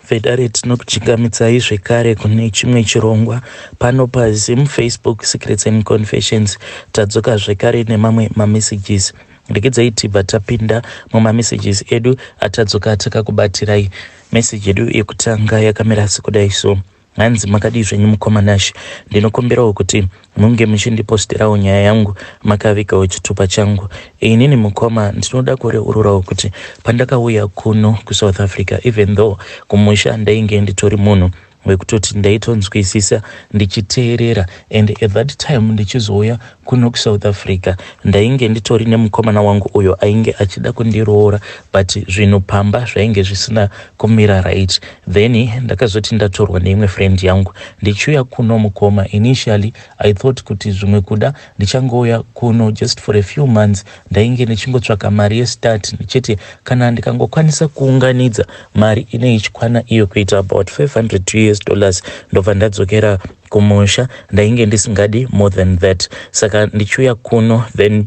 Vedare, tinokuchingamidzai zvekare kune chimwe chirongwa pano paZim Facebook Secrets and Confessions. Tadzoka zvekare nemamwe mamessages. Regedzai tibva tapinda mumamessages edu atadzoka takakubatirai. Message yedu yekutanga yakamira sekudai so. Hanzi, "Makadii zvenyu mukoma Nash? Ndinokumbirawo kuti munge muchindiposterawo nyaya yangu makavigawo chitupa changu. Inini mukoma ndinoda kureururawo kuti pandakauya kuno kuSouth Africa, even though kumusha ndainge nditori munhu wekutoti ndaitonzwisisa ndichiteerera, and at that time ndichizouya kuno kuSouth Africa ndainge nditori nemukomana wangu uyo ainge achida kundiroora, but zvinhu pamba zvainge zvisina kumira right. Then ndakazoti ndatorwa neimwe friend yangu ndichiuya kuno mukoma. Initially I thought kuti zvimwe kuda ndichangouya kuno just for a few months. Ndainge ndichingotsvaka mari yestart, ndichiti kana ndikangokwanisa kuunganidza mari ine ichikwana iyo kuita about $500 US, ndobva ndadzokera kumusha. Ndainge ndisingadi more than that. Saka ndichiuya kuno, then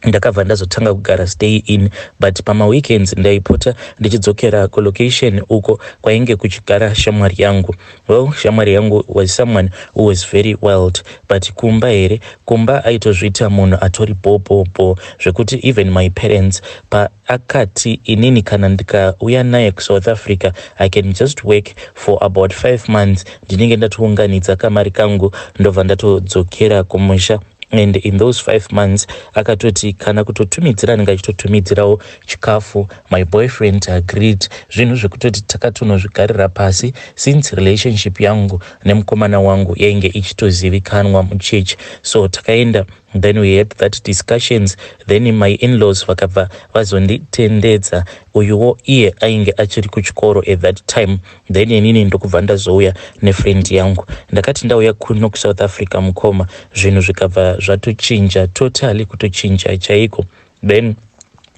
ndakabva ndazotanga kugara stay in, but pamaweekends ndaipota ndichidzokera kulocation uko kwainge kuchigara shamwari yangu. Well, shamwari yangu was someone who was very wild, but kumba here, kumba aitozviita munhu atori bobobo, zvekuti even my parents paakati inini kana ndikauya naye kuSouth Africa, I can just work for about 5 months, ndinenge ndatounganidza kamari kangu, ndobva ndatodzokera kumusha. And in those 5 months akatoti kana kutotumidzira, anenge achitotumidzirawo chikafu. My boyfriend agreed, zvinhu zvekutoti takatonozvigarira pasi, since relationship yangu nemukomana wangu yainge ichitozivikanwa muchechi. So takaenda, then we had that discussions, then my inlaws vakabva vazonditendedza. Uyuwo iye ainge achiri kuchikoro at that time. Then inini ndokubva ndazouya nefriend yangu. Ndakati ndauya kuno kuSouth Africa mukoma, zvinhu zvikabva zvatochinja totally, kutochinja chaiko. Then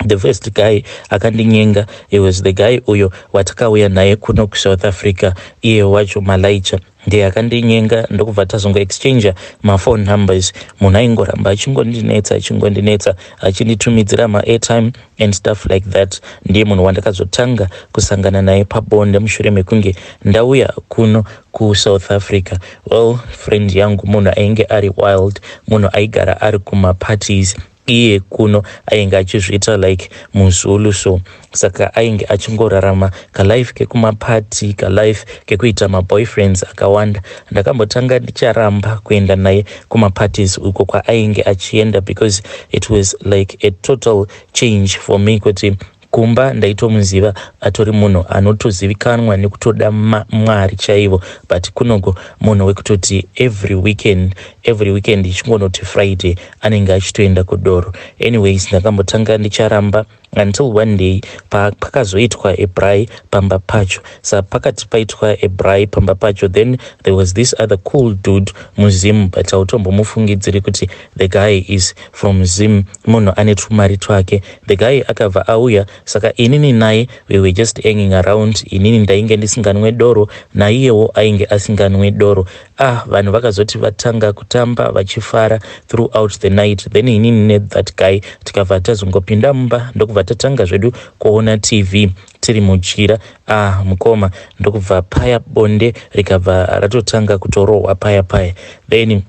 the first guy akandinyenga, he was the guy uyo watakauya naye kuno kuSouth Africa. Iye wacho malaicha ndiye akandinyenga, ndokubva tazongoexchangea maphone numbers. Munhu aingoramba achingondinetsa, achingondinetsa, achinditumidzira maairtime and stuff like that. Ndiye munhu wandakazotanga kusangana naye pabonde mushure mekunge ndauya kuno kuSouth Africa. Well, friend yangu munhu ainge ari wild, munhu aigara ari kumaparties. Iye kuno ainge achizviita like muZulu, so saka ainge achingorarama kalife kekumapati, kalife kekuita maboyfriends akawanda. Ndakambotanga ndicharamba kuenda naye kumaparties uko kwaainge achienda, because it was like a total change for me, kuti kumba ndaitomuziva atori munhu anotozivikanwa nekutoda Mwari chaivo, but kunoko munhu wekutoti every weekend, every weekend ichingonoti Friday, anenge achitoenda kudoro. Anyways, ndakambotanga ndicharamba until one day pakazoitwa abraai pamba pacho. Sa pakati paitwa abraai pamba pacho, then there was this other cool dude muZim, but hautombomufungidziri kuti the guy is from Zim. Munhu ane tumari twake. The guy akabva auya, saka inini naye we were just hanging around. Inini ndainge ndisinganwe doro, naiyewo ainge asinganwe doro. Ah, vanhu vakazoti vatanga kutamba vachifara throughout the night, then inini nethat guy tikabva tazongopinda mumba, ndokubva tatanga zvedu kuona TV tiri mujira. Ah mukoma, ndokubva paya bonde rikabva ratotanga kutorohwa paya paya. Then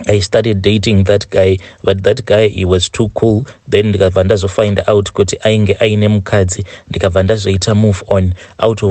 I started dating that guy, but that guy, he was too cool. Then ndikabva ndazofind out kuti ainge aine mukadzi. Ndikabva ndazoita move on out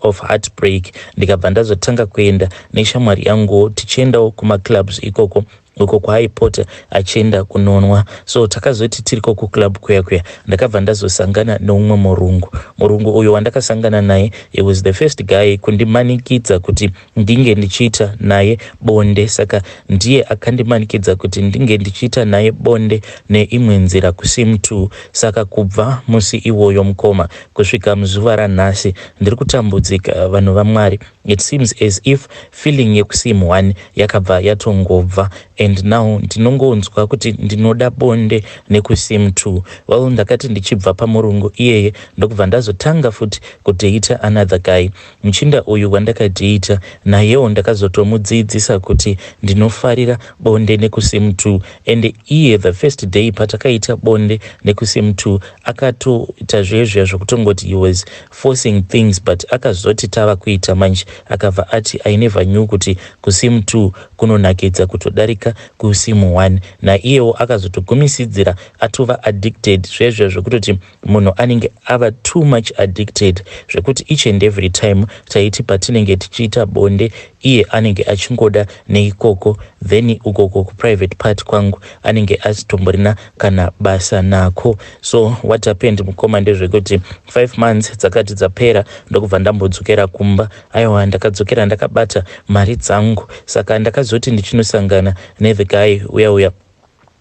of heartbreak. Ndikabva ndazotanga kuenda neshamwari yangu, tichiendawo kumaclubs ikoko, uko kwaaipota achienda kunonwa. So takazoti tiriko kuclub kuya kuya, ndakabva ndazosangana neumwe murungu. Murungu uyo wandakasangana naye, he was the first guy kundimanikidza kuti ndinge ndichiita naye bonde. Saka ndiye akandimanikidza kuti ndinge ndichiita naye bonde neimwe nzira kusim 2. Saka kubva musi iwoyo mukoma, kusvika muzuva ranhasi, ndiri kutambudzika, vanhu vaMwari. It seems as if feeling yekusim 1 yakabva yatongobva. And now ndinongonzwa kuti ndinoda bonde nekusim 2. Well, ndakati ndichibva pamurungu iyeye, ndokubva ndazotanga futi kudheita another guy. Muchinda uyu wandakadheita nayewo ndakazotomudzidzisa kuti ndinofarira bonde nekusim 2, and iye the first day patakaita bonde nekusim 2 akatoita zvezviya zvokutongoti he was forcing things, but akazoti tava kuita manje akabva ati, "I never knew kuti kusim 2 kunonakidza kutodarika kusim 1." Naiyewo akazotogumisidzira atova addicted, zvezvo zvekutoti munhu anenge ava too much addicted, zvekuti each and every time taiti patinenge tichiita bonde, iye anenge achingoda neikoko, then ukoko kuprivate part kwangu anenge asitomborina kana basa nako. So what happened, mukoma, ndezvekuti 5 months dzakati dzapera, ndokubva ndambodzokera kumba. Aiwa, ndakadzokera ndakabata mari dzangu. Saka ndakazoti ndichinosangana nethe guy uya uya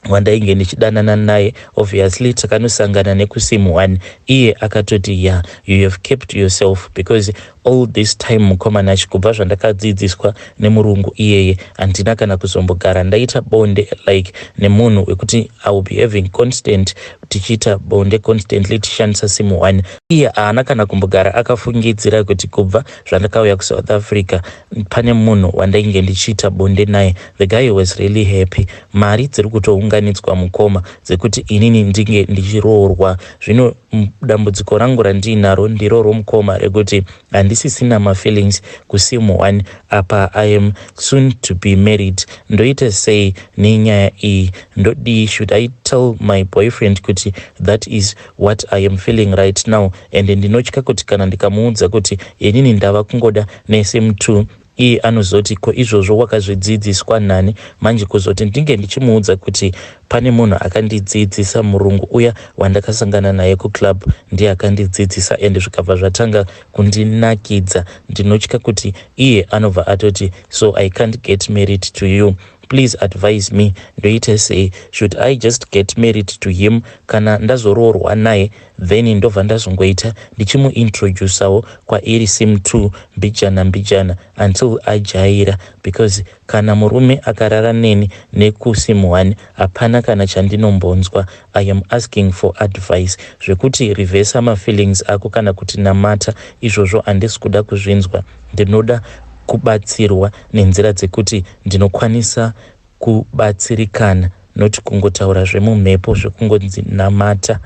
wandainge ndichidanana naye, obviously takanosangana nekusim 1. Iye akatoti, "Yeah, you have kept yourself," because all this time, mukoma Nash, kubva zvandakadzidziswa nemurungu iyeye, handina kana kuzombogara ndaita bonde like nemunhu wekuti I will be having constant, tichiita bonde constantly tichishandisa sim 1. Iye haana kana kumbogara akafungidzira kuti kubva zvandakauya kuSouth Africa pane munhu wandainge ndichiita bonde naye. The guy was really happy. Mari dziri kutounganidzwa, mukoma, dzekuti inini ndinge ndichiroorwa. Zvino dambudziko rangu randiinaro ndiroro, mukoma, rekuti handisisina mafeelings kusim 1. Apa I am soon to be married. Ndoita sei nenyaya iyi? Ndodii? Should I tell my boyfriend kuti that is what I am feeling right now? And ndinotya kuti kana ndikamuudza kuti inini ndava kungoda nesim 2, iye anozoti, "Ko izvozvo wakazvidzidziswa nani?" Manje kuzoti ndinge ndichimuudza kuti pane munhu akandidzidzisa, murungu uya wandakasangana naye kuclub ndiye akandidzidzisa, ende zvikabva zvatanga kundinakidza, ndinotya kuti iye anobva atoti, "So I can't get married to you." Please advise me, ndoita sei? Should I just get married to him? Kana ndazoroorwa naye, then ndobva ndazongoita ndichimuintroducawo kwairi sim 2 mbijana mbijana until ajaira, because kana murume akarara neni nekusim 1 hapana kana chandinombonzwa. I am asking for advice. Zvekuti revhesa mafeelings ako kana kuti namata, izvozvo handisi kuda kuzvinzwa. Ndinoda kubatsirwa nenzira dzekuti ndinokwanisa kubatsirikana, noti kungotaura zvemumhepo zvekungonzi namata.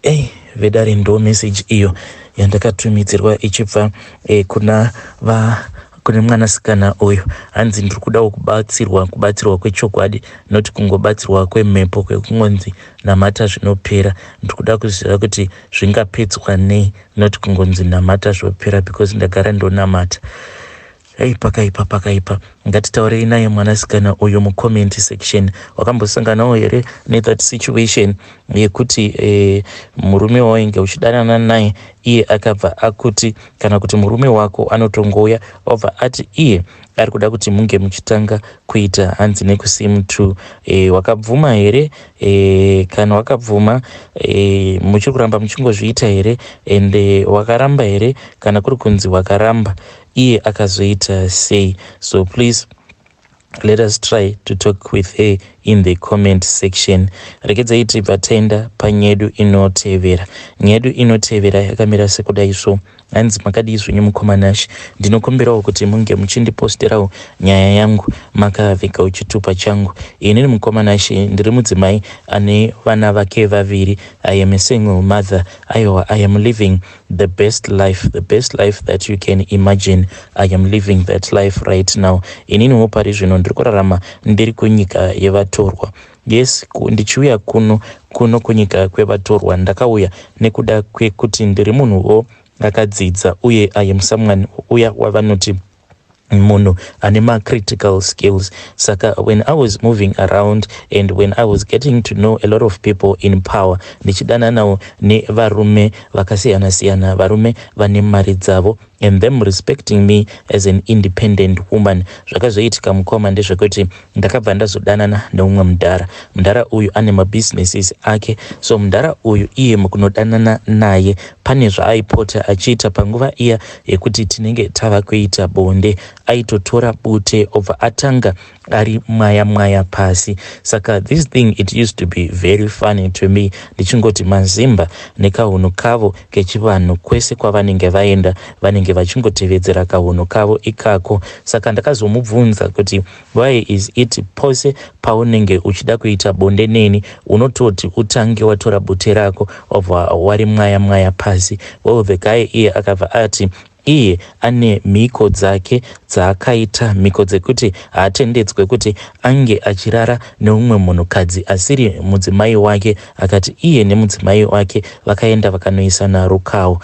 Ei, vedare, ndo message iyo yandakatumidzirwa ichibva kuna va kune mwanasikana uyu. Hanzi ndiri kudawo kubatsirwa, kubatsirwa kwechokwadi, noti kungobatsirwa kwemhepo kwekungonzi namata zvinopera. Ndiri kuda kuziva kuti zvingapedzwa nei, noti kungonzi namata zvopera, because ndagara ndonamata. Ei, pakaipa, pakaipa. Ngatitaurei naye mwanasikana uyu mucomment section. Wakambosanganawo here nethat situation yekuti murume wainge uchidanana naye iye akabva akuti, kana kuti murume wako anotongouya obva ati iye ari kuda kuti munge muchitanga kuita hanzi nekusim 2? Wakabvuma here? Kana wakabvuma, muchiri kuramba muchingozviita here? And wakaramba here? Kana kuri kunzi wakaramba, iye akazoita sei? So please let us try to talk with her in the comment section. Regedzai tibva taenda panyedu inotevera. Nyedu inotevera yakamira sekudai so. Hanzi, "Makadii zvenyu, mukoma Nash? Ndinokumbirawo kuti munge muchindiposterawo nyaya yangu makavhigawo chitupa changu. Inini, mukoma Nash, ndiri mudzimai ane vana vake vaviri. I am a single mother. Aiwa, I am living the best life, the best life that you can imagine. I am living that life right now. Ininiwo pari zvino ndiri kurarama ndiri kunyika yevatorwa. Yes, ndichiuya kuno kunyika kwevatorwa, ndakauya nekuda kwekuti ndiri munhuwo akadzidza, uye I am someone uya wavanoti munhu ane macritical skills. Saka when I was moving around and when I was getting to know a lot of people in power, ndichidananawo nevarume vakasiyana-siyana, varume vane mari dzavo, and them respecting me as an independent woman, zvakazoitika, mukoma, ndezvekuti ndakabva ndazodanana neumwe mudhara. Mudhara uyu ane mabusinesses ake. So mudhara uyu, iye mukunodanana naye, pane zvaaipota achiita panguva iya yekuti tinenge tava kuita bonde. Aitotora bute obva atanga ari mwaya mwaya pasi. Saka this thing, it used to be very funny to me, ndichingoti maZimba nekahunhu kavo kechivanhu, kwese kwavanenge vaenda vanenge vachingotevedzera kahunhu kavo ikako. Saka ndakazomubvunza kuti, "Why is it pose paunenge uchida kuita bonde neni unototi utange watora bute rako wabva wari mwaya mwaya pasi?" Well, the guy iye akabva ati iye ane mhiko dzake dzaakaita, mhiko dzekuti haatendedzwe kuti ange achirara neumwe munhukadzi asiri mudzimai wake. Akati iye nemudzimai wake vakaenda vakanoisana rukawo.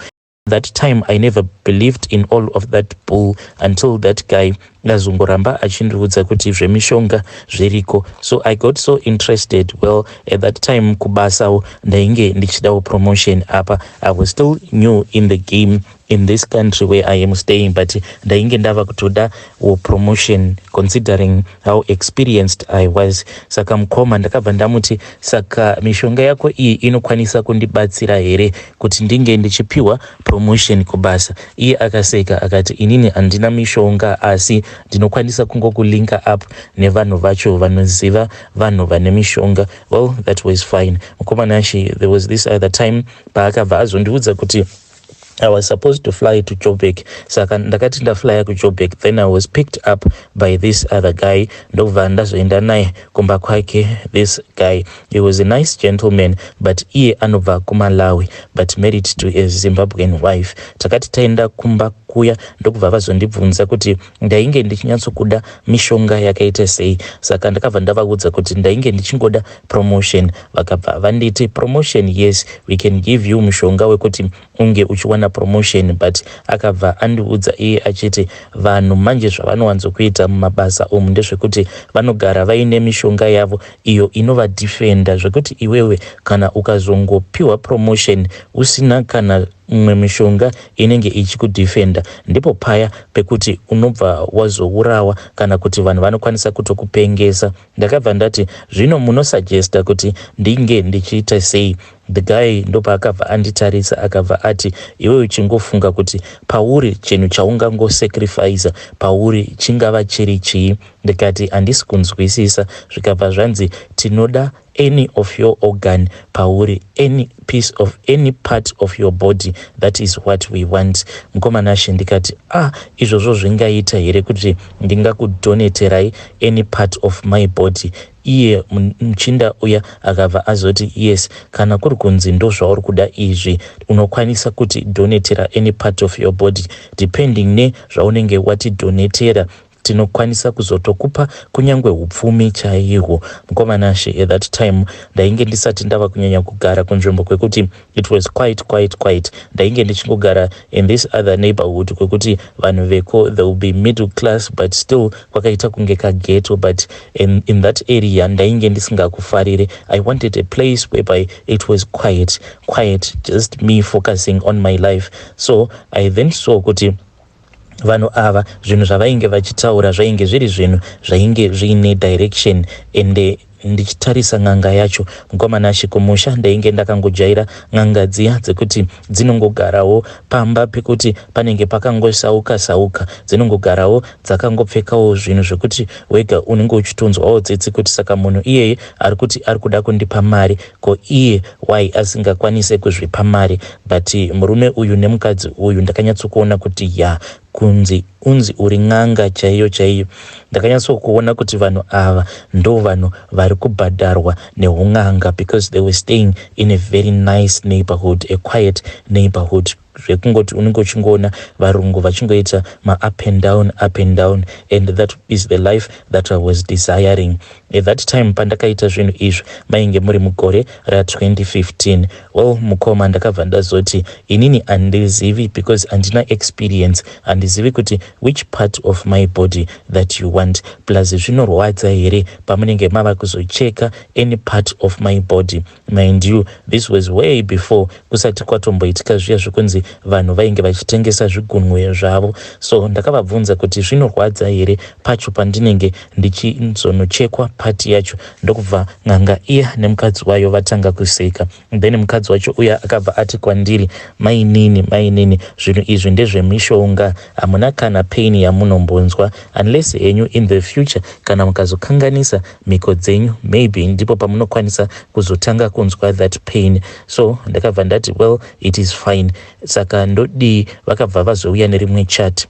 That time I never believed in all of that bull until that guy azongoramba achindiudza kuti zvemishonga zviriko. So I got so interested. Well, at that time kubasawo ndainge ndichidawo promotion. Apa I was still new in the game in this country where I am staying, but ndainge ndava kutoda wo promotion considering how experienced I was. Saka mukoma ndakabva ndamuti, "Saka mishonga yako iyi inokwanisa kundibatsira here kuti ndinge ndichipiwa promotion kubasa?" Iye akaseka akati, "Inini handina mishonga, asi ndinokwanisa kungokulinka up nevanhu vacho vanoziva vanhu vane mishonga." Well, that was fine. Mukoma Nashi, there was this other time paakabva azondiudza kuti I was supposed to fly to Joburg. Saka ndakati ndaflya kuJoburg, then I was picked up by this other guy, ndobva ndazoenda naye kumba kwake. This guy, he was a nice gentleman, but iye anobva kuMalawi but married to a Zimbabwean wife. Takati taenda kumba kuya, ndokubva vazondibvunza kuti ndainge ndichinyatsokuda mishonga yakaita sei. Saka ndakabva ndavaudza kuti ndainge ndichingoda promotion. Vakabva vanditi, "Promotion, yes, we can give you mushonga wekuti unge uchiwana promotion." But akabva andiudza iye achiti vanhu manje zvavanowanzokuita mumabasa umu ndezvekuti vanogara vaine mishonga yavo iyo inovadefenda, zvekuti iwewe kana ukazongopiwa promotion usina kana mumwe mishonga inenge ichikudefenda, ndipo paya pekuti unobva wazourawa kana kuti vanhu vanokwanisa kutokupengesa. Ndakabva ndati, "Zvino munosuggesta kuti ndinge ndichiita sei?" The guy ndopaakabva anditarisa, akabva ati, "Iwe uchingofunga kuti pauri chinhu chaungangosacrifica pauri chingava chiri chii?" Ndikati, "Handisi kunzwisisa." Zvikabva zvanzi, "Tinoda any of your organ pauri, any piece of any part of your body, that is what we want." Mukoma Nashe, ndikati, "Ah, izvozvo zvingaita here kuti ndingakudoneterai any part of my body?" Iye muchinda uya akabva azoti, "Yes, kana kuri kunzi ndo zvauri kuda izvi, unokwanisa kuti donetera any part of your body. Depending nezvaunenge watidonetera, tinokwanisa kuzotokupa kunyange upfumi chaihwo." Mukoma Nashe, at that time ndainge ndisati ndava kunyanya kugara kunzvimbo kwekuti it was quite quite quite. Ndainge ndichingogara in this other neighborhood kwekuti vanhu veko, they will be middle class, but still kwakaita kunge kaghetto. But in that area ndainge ndisingakufarire. I wanted a place whereby it was quiet quiet, just me focusing on my life. So I then saw kuti vanhu ava, zvinhu zvavainge vachitaura zvainge zviri zvinhu zvainge zviine direction. Ende ndichitarisa n'anga yacho, mukoma Nashe, kumusha ndainge ndakangojaira n'anga dziya dzekuti dzinongogarawo pamba pekuti panenge pakangosauka sauka, dzinongogarawo dzakangopfekawo zvinhu zvekuti wega unenge uchitonzwawo tsitsi kuti saka munhu iyeye ari kuti ari kuda kundipa mari, ko iye why asingakwanise kuzvipa mari? But murume uyu nemukadzi uyu, ndakanyatsokuona kuti ya, kunzi unzi uri n'anga chaiyo chaiyo, ndakanyatsokuona kuti vanhu ava ndo vanhu vari kubhadharwa neun'anga, because they were staying in a very nice neighborhood, a quiet neighborhood, zvekungoti unenge uchingoona varungu vachingoita maup and down, up and down, and that is the life that I was desiring at that time. Pandakaita zvinhu izvi mainge muri mugore ra2015. Well, mukoma, ndakabva ndazoti inini handizivi, because handina experience, handizivi kuti which part of my body that you want. Plus zvinorwadza here pamunenge mava kuzocheka any part of my body? Mind you, this was way before kusati kwatomboitika zviya zvekunzi vanhu vainge vachitengesa zvigunwe zvavo. So ndakavabvunza kuti zvinorwadza here pacho pandinenge ndichizonochekwa part yacho, ndokubva n'anga iya nemukadzi wayo vatanga kuseka. Then mukadzi wacho uya akabva ati kwandiri, "Mainini, mainini, zvinhu izvi ndezvemishonga, hamuna kana pain yamunombonzwa unless henyu in the future kana mukazokanganisa mhiko dzenyu, maybe ndipo pamunokwanisa kuzotanga kunzwa that pain." So ndakabva ndati, "Well, it is fine, saka ndodii?" Vakabva vazouya nerimwe chart.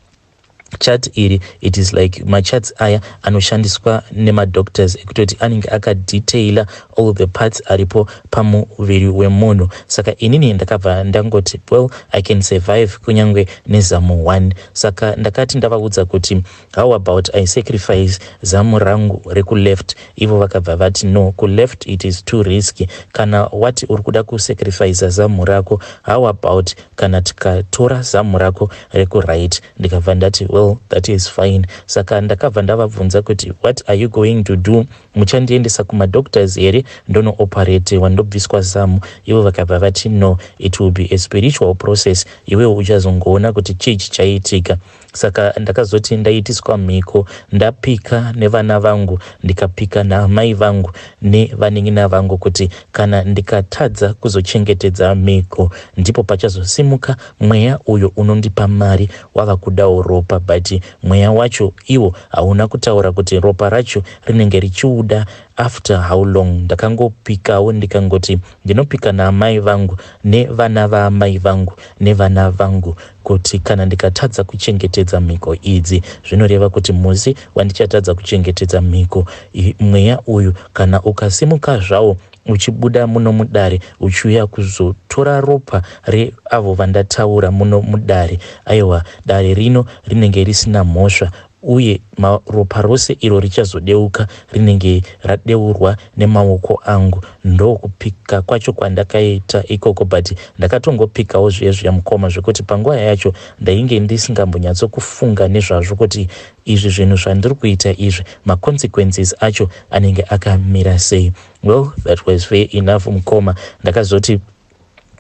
Chart iri, it is like macharts aya anoshandiswa nemadoctors ekutoti anenge akadetaila all the parts aripo pamuviri wemunhu. Saka inini ndakabva ndangoti, "Well, I can survive kunyange nezamu 1." Saka ndakati ndavaudza kuti, "How about I sacrifice zamu rangu rekuleft?" Ivo vakabva vati, "No, kuleft it is too risky. Kana wati uri kuda kusacrifica zamu rako, how about kana tikatora zamu rako rekuright?" Ndikabva ndati, "Well, that is fine." Saka ndakabva ndavabvunza kuti, "What are you going to do? Muchandiendesa kumadoctors here ndonooperatwa ndobviswa zamu?" Ivo vakabva vati, "No, it will be a spiritual process, iwewo uchazongoona kuti chii chichaitika." Saka ndakazoti ndaitiswa mhiko, ndapika nevana vangu, ndikapika naamai vangu nevanin'ina vangu kuti kana ndikatadza kuzochengetedza mhiko, ndipo pachazosimuka mweya uyo unondipa mari wava kudawo ropa. But mweya wacho iwo hauna kutaura kuti ropa racho rinenge richiuda after how long. Ndakangopikawo ndikangoti ndinopika naamai vangu nevana vaamai vangu nevana vangu kuti kana ndikatadza kuchengetedza mhiko idzi, zvinoreva kuti musi wandichatadza kuchengetedza mhiko, mweya uyu kana ukasimuka zvawo uchibuda muno mudare uchiuya kuzotora ropa reavo vandataura muno mudare, aiwa, dare rino rinenge risina mhosva uye ropa rose iro richazodeuka rinenge radeurwa nemaoko angu. Ndokupika kwacho kwandakaita ikoko, but ndakatongopikawo zviye zviya, mukoma, zvekuti panguva yacho ndainge ndisingambonyatsokufunga nezvazvo kuti izvi zvinhu zvandiri kuita izvi, maconsequences acho anenge akamira sei. Well, that was fair enough, mukoma. Ndakazoti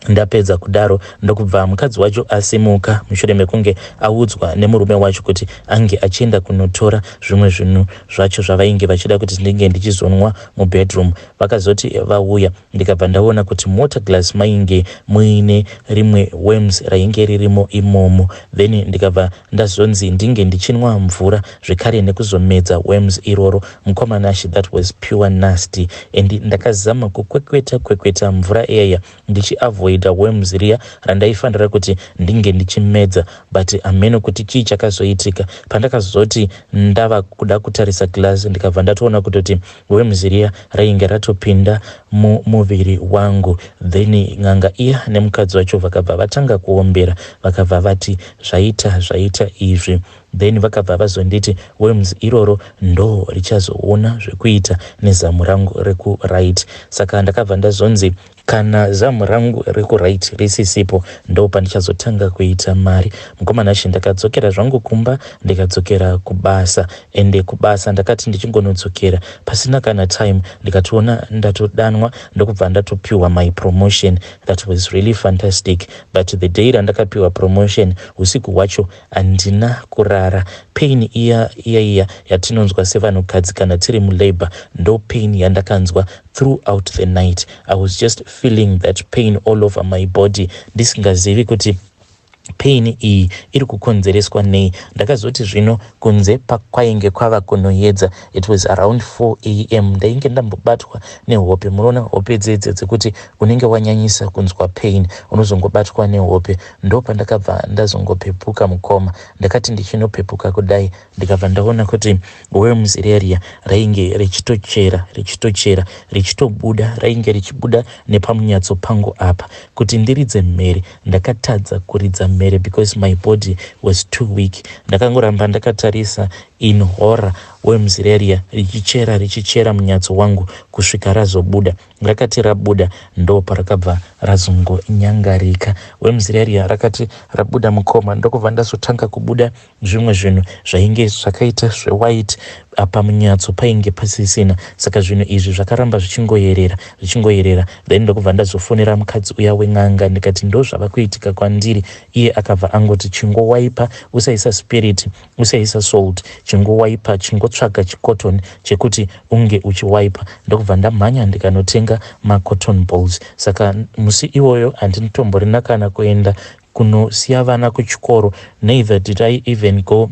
ndapedza kudaro, ndokubva mukadzi wacho asimuka mushure mekunge audzwa nemurume wacho kuti ange achienda kunotora zvimwe zvinhu zvacho zvavainge vachida kuti ndinge ndichizonwa mubedroom. Vakazoti vauya, ndikabva ndaona kuti water glass mainge muine rimwe worms rainge ririmo imomo. Then ndikabva ndazonzi ndinge ndichinwa mvura zvekare nekuzomedza worms iroro. Mukoma Nashi, that was pure nasty, and ndakazama kukwekweta kwekweta mvura iyaya ndichiavoida worms riya randaifanira kuti ndinge ndichimedza, but hameno kuti chii chakazoitika. Pandakazoti ndava kuda kutarisa glass, ndikabva ndatoona kutoti worms riya rainge ratopinda mumuviri wangu. Then n'anga iya nemukadzi wacho vakabva vatanga kuombera, vakabva vati, "Zvaita, zvaita izvi." Then vakabva vazonditi worms iroro ndo richazoona zvekuita nezamu rangu rekuright. Saka ndakabva ndazonzi kana zamu rangu rekuright risisipo, ndo pandichazotanga kuita mari. Mukoma Nashi, ndakadzokera zvangu kumba, ndikadzokera kubasa. Ende kubasa ndakati ndichingonodzokera, pasina kana time ndikatoona ndatodanwa, ndokubva ndatopiwa my promotion. That was really fantastic. But the day randakapiwa promotion, usiku hwacho handina kurara. Pain iya iya iya yatinonzwa sevanhukadzi kana tiri mulabour, ndo pain yandakanzwa throughout the night. I was just feeling that pain all over my body, ndisingazivi kuti pain iyi iri kukonzereswa nei. Ndakazoti zvino kunze pakwainge kwava kunoedza, it was around 4 a.m., ndainge ndambobatwa nehope. Munoona hope dzedze dzekuti unenge wanyanyisa kunzwa pain, unozongobatwa nehope. Ndo pandakabva ndazongopepuka, mukoma. Ndakati ndichinopepuka kudai, ndikabva ndaona kuti worms riya rainge richitochera, richitochera, richitobuda, rainge richibuda nepamunyatso pangu apa. Kuti ndiridze mhere, ndakatadza kuridza mhere because my body was too weak. Ndakangoramba ndakatarisa. In horror, worms riya richichera, richichera munyatso wangu kusvika razobuda. Rakati rabuda, ndo parakabva razongonyangarika. Worms riya rakati rabuda, mukoma, ndokubva ndazotanga kubuda zvimwe zvinhu zvainge zvakaita zvewhite. Apa munyatso painge pasisina, saka zvinhu izvi zvakaramba zvichingoyerera, zvichingoyerera. Then ndokubva ndazofonera mukadzi uya wen'anga, ndikati, "Ndo zvava kuitika kwandiri." Iye akabva angoti, "Chingowaipa, usaisa spirit, usaisa salt, chingowaipa, chingotsvaga chicotton chekuti unge uchiwaipa." Ndokubva ndamhanya ndikanotenga macotton balls. Saka musi iwoyo handinotomborina kana kuenda kunosiya vana kuchikoro, neither did I even go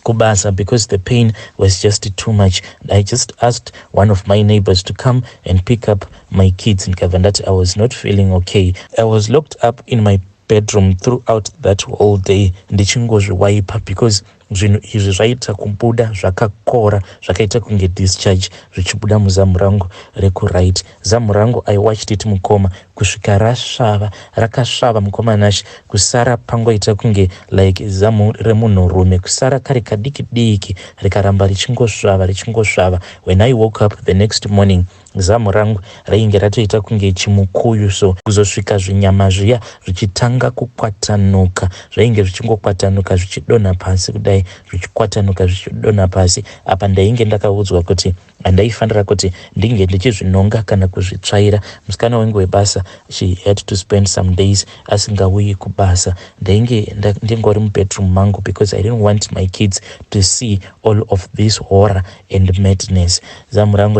kubasa, because the pain was just too much. I just asked one of my neighbors to come and pick up my kids. Ndikabva ndati I was not feeling okay. I was locked up in my bedroom throughout that whole day, ndichingozviwaipa, because zvinhu izvi zvaita kubuda zvakakora, zvakaita kunge discharge, zvichibuda muzamu rangu rekuright. Zamu rangu, I watched it, mukoma, kusvika rasvava. Rakasvava, mukoma Nashi, kusara pangoita kunge like zamu remunhurume, kusara kari kadiki diki, rikaramba richingosvava, richingosvava. When I woke up the next morning, zamu rangu rainge ratoita kunge chimukuyu. So kuzosvika zvinyama zviya zvichitanga kukwatanuka, zvainge zvichingokwatanuka zvichidonha pasi kudai, zvichikwatanuka zvichidonha pasi. Apa ndainge ndakaudzwa kuti handaifanira kuti ndinge ndichizvinonga kana kuzvitsvaira. Musikana wangu webasa, she had to spend some days asingauyi kubasa. Ndainge ndingori mubedroom mangu because I didn't want my kids to see all of this horror and madness. Zamu rangu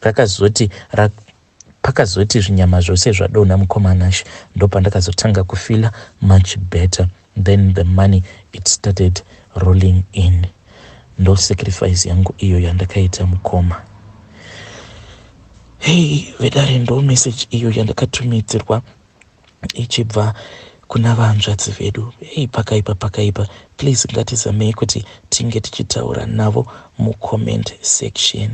rakazoti pakazoti zvinyama zvose zvadonha, mukoma Nash, ndopandakazotanga kufeela much better. Then the money, it started rolling in. Ndo sacrifice yangu iyo yandakaita, mukoma. Hei vedare, ndo message iyo yandakatumidzirwa ichibva kuna vanzvadzi vedu. Hei, pakaipa, pakaipa. Please, ngatizamei kuti tinge tichitaura navo mucomment section.